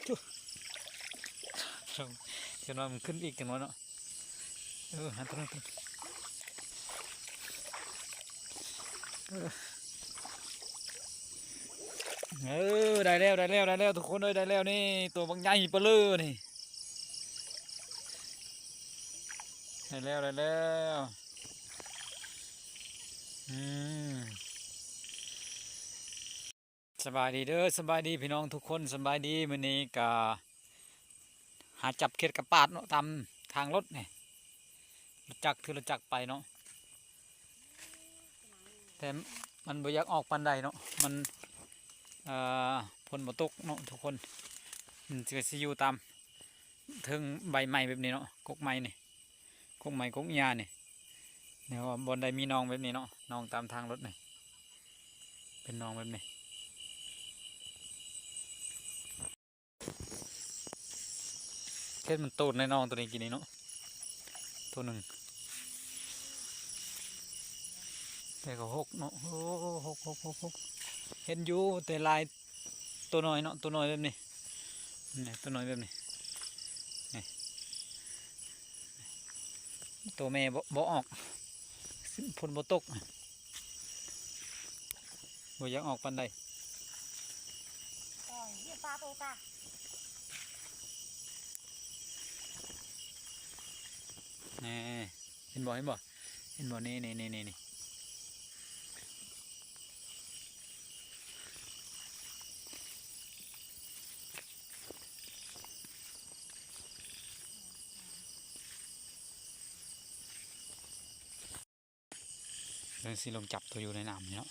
ຈຸ ຈັກໜ້ອຍມັນຂຶ້ນອີກຈັກໜ້ອຍເນາະ. ເອີ ຫັ້ນຕົວນັ້ນ ເອີ ເອີ ໄດ້ແລ້ວ ໄດ້ແລ້ວ ໄດ້ແລ້ວ ທຸກຄົນເອີຍ ໄດ້ແລ້ວນີ້ ຕົວບັກໃຫຍ່ເປີເລີນີ້ ໄດ້ແລ້ວ ໄດ້ແລ້ວ ອືມ. ສະບາຍດີເດີ ສະບາຍດີພີ່ນ້ອງທຸກຄົນ ສະບາຍດີ. ມື້ນີ້ກະຫາຈັບເຂດກະປາດເນາະ ຕາມທາງລົດນີ້ ລົດຈັກ ຖືລົດຈັກໄປເນາະ ແຕ່ມັນບໍ່ຢາກອອກປານໃດເນາະ ມັນ ເອີ ຝົນບໍ່ຕົກເນາະທຸກຄົນ ມັນກະຊິຢູ່ຕາມເທິງໃບໄມ້ແບບນີ້ເນາະ ກົກໄມ້ນີ້ ກົກໄມ້ກົກຫຍ້ານີ້ ແນວວ່າບ່ອນໃດມີໜອງແບບນີ້ເນາະ ໜອງຕາມທາງລົດນີ້ ເປັນໜອງແບບນີ້. ເຫັນມັນໂຕດໃນໜອງໂຕນີ້ກີ້ນີ້ເນາະ ໂຕໜຶ່ງ ແຕ່ກໍຫົກເນາະ ໂອ້ ຫົກ ຫົກ ຫົກ ຫົກ ເຫັນຢູ່ ແຕ່ຫຼາຍ ໂຕນ້ອຍເນາະ ໂຕນ້ອຍແບບນີ້ ນີ້ ໂຕນ້ອຍແບບນີ້ ນີ້ ໂຕແມ່ບໍ່ ບໍ່ອອກ ຝົນບໍ່ຕົກ ບໍ່ຢາກອອກປານໃດ ແນ່ ເຫັນບໍ່ ເຫັນບໍ່ ເຫັນບໍ່ ນີ້ ນີ້ ນີ້ ນີ້. ເບິ່ງຊິລົງຈັບຕົວຢູ່ໃນນ້ຳນີ້ເນາະ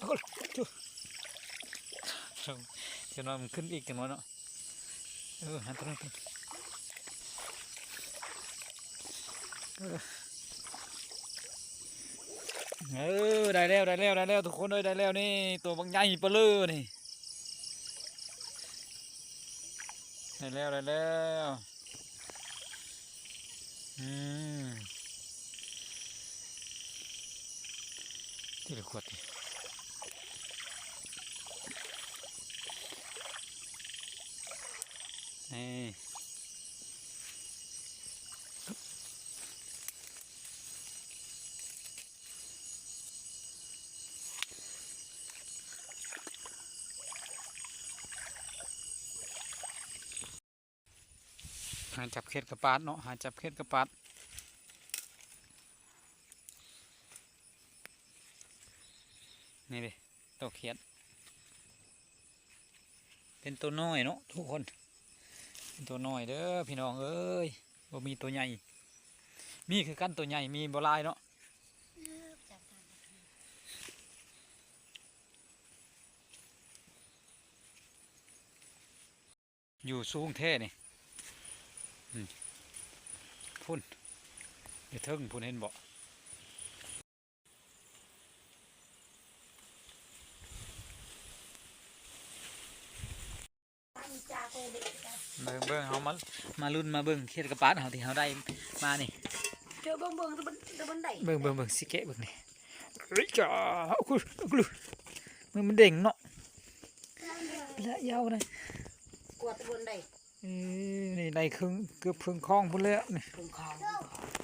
ໂອ້ຍ ເຈົ້າ ເຈົ້າ ເຈົ້າ ມັນຂຶ້ນອີກຈັກໜ້ອຍເນາະ. ເອີ ຫັ້ນຕົວນັ້ນ ເອີ ເອີ ໄດ້ແລ້ວ ໄດ້ແລ້ວ ໄດ້ແລ້ວ ທຸກຄົນເອີຍ ໄດ້ແລ້ວນີ້ ຕົວບັກໃຫຍ່ເປີເລີນີ້ ໄດ້ແລ້ວ ໄດ້ແລ້ວ ອືມ. ຕິລະຂວດຕິ ນີ້ ຫາຈັບເຂດກະປາດເນາະ ຫາຈັບເຂດກະປາດ ນີ້ເດ້ ໂຕຂຽດ ເປັນໂຕນ້ອຍເນາະທຸກຄົນ ເປັນໂຕນ້ອຍເດີພີ່ນ້ອງເອີຍ ບໍ່ມີໂຕໃຫຍ່ ມີຄືກັນໂຕໃຫຍ່ ມີບໍ່ຫຼາຍເນາະ. ຢູ່ສູງແທ້ນີ້ ອືມ ພຸ້ນ ຢູ່ເທິງພຸ້ນ ເຫັນບໍ່? ເບິ່ງ ເບິ່ງ ເຮົາມາ ມາລຸ້ນມາເບິ່ງເຂດກະປາດເຮົາທີ່ເຮົາໄດ້ມານີ້ ເຈົ້າເບິ່ງ ເບິ່ງ ເບິ່ງ ເບິ່ງ ເບິ່ງ ຊິແກະເບິ່ງນີ້ ເອີຍ ຈ້າ ໂອ້ໂຫ ໂອ້ໂຫ ມັນ ມັນເດ້ງເນາະ ລະຍາວນະ ກວດຕະບົນໄດ້ ເອີ ນີ້ໄດ້ເຄິ່ງ ເກືອບເຄິ່ງຂອງພຸ້ນແລ້ວນີ້ ເຄິ່ງຂອງ.